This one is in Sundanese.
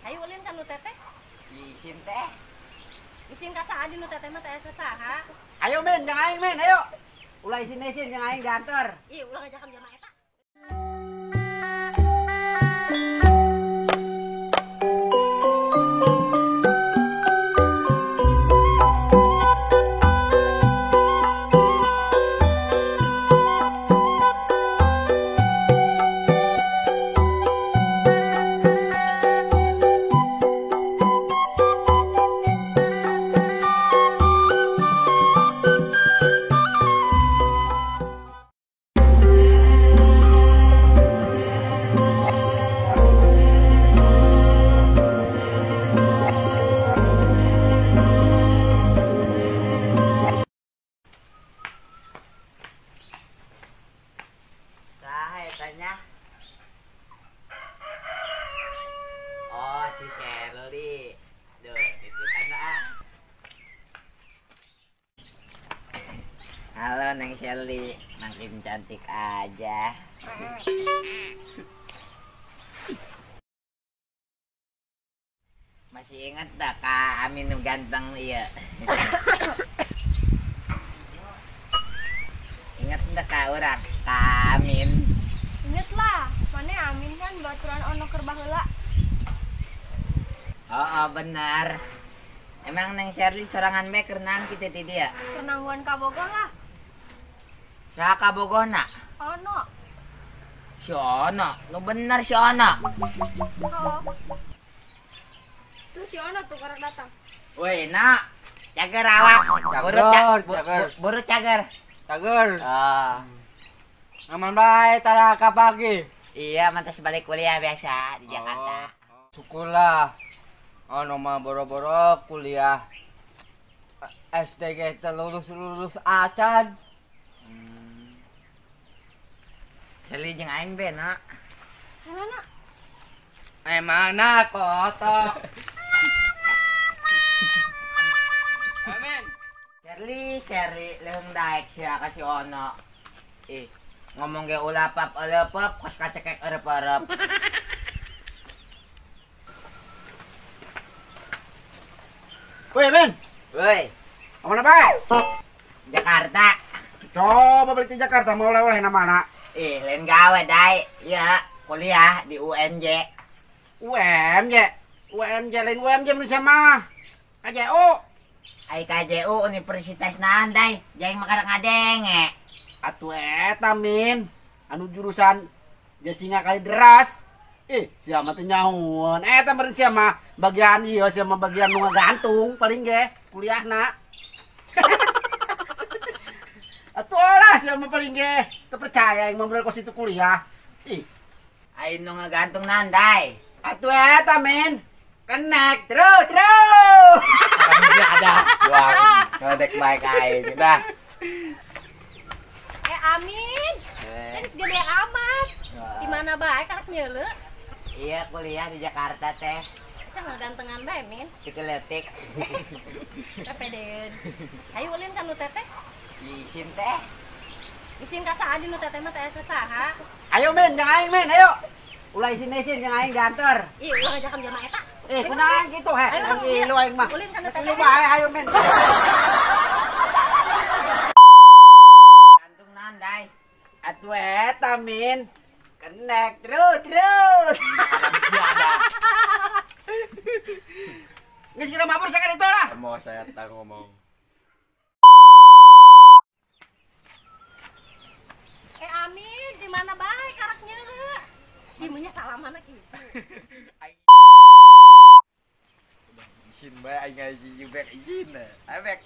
Ayo ulin ka nu teteh. Isin teh. Isin ka saha di nu teteh mah teh saha. Ayo men, jangan aing men, ayo. Ulah isin-isin jeung aing diantar. Ih, ulah ngajakan jelema eta. Tanya. Oh, si Sherly. Duh, titipan ah. Halo Neng Sherly, makin cantik aja. Masih ingat tak Kak Amin ganteng iya? Ingat tak Kak urang Kak Amin? Ingat lah, mana Amin kan baturan ono keur baheula. Oh, benar. Emang Neng Sherly sorangan bae keur naon kitu ti dieu? Keur nangguan ka Bogor lah. Saha ka Bogorna? Ono. Si Ono, nu bener si Ono. Oh. Tuh si Ono tuh karek datang. Woi, nak. Cager awak. Buru cager. Cager. Ah. Aman bae tara ka pagi. Iya, mantas balik kuliah biasa di Jakarta. Oh, syukurlah. Ono mah boro-boro kuliah. SDG teh lulus-lulus acan. Seli jeung aing be, nak. Halo, nak. Emangna kotok. Amin. Sherly, Sherly leung daek sia ka si Ono. Ih, ngomong ge ulah pap euleupeup kos kacekek eureep-eureep. Woi, men. Woi. Mana bae? Jakarta. Coba balik di Jakarta mau oleh-oleh na mana? Ih, lain gawe dai. Iya, kuliah di UNJ. UMJ. UMJ lain UMJ Malaysia mah. KJU. Ai KJU Universitas naon dai? Jaing mah karek ngadenge. Atuh eta min, anu jurusan Jasinga kali deras. Ih, sia mah teu nyahoan. Eta meureun sia mah bagian ieu sia mah bagian nu ngagantung paling ge kuliahna. Atuh lah sia mah paling ge teu percaya aing mah bener kos itu kuliah. Ih, ai nu ngagantung naon dai? Atuh eta min. Kenek terus terus. Ada. Wah, ngeledek baik aing. Dah. Amin, geus gede amat. Di mana bae karek nyeuleu? Iya, kuliah di Jakarta teh. Bisa ngagantengan bae, Min. Dikeletik. Kepedean. Hayu ulin ka nu teteh. Isin teh. Isin ka saha di nu teteh mah teh saha. Ayo men, jangan aing men, ayo. Ulah isin-isin jeung aing diantar. Ih, ulah ngajakan jelema eta. Eh, kunaon kitu he? Ayo aing mah. Ulin ka nu teteh. Bae, ayo men. Dai. Atuh eta min. Kenek terus terus. Ada. Geus kira mabur sakan itu lah. Mau saya tak ngomong. Eh Amin, di mana bae karek nyeuleu? Di meunya salamana kitu. Izin bae aing ngaji bek izin. Ayo bek.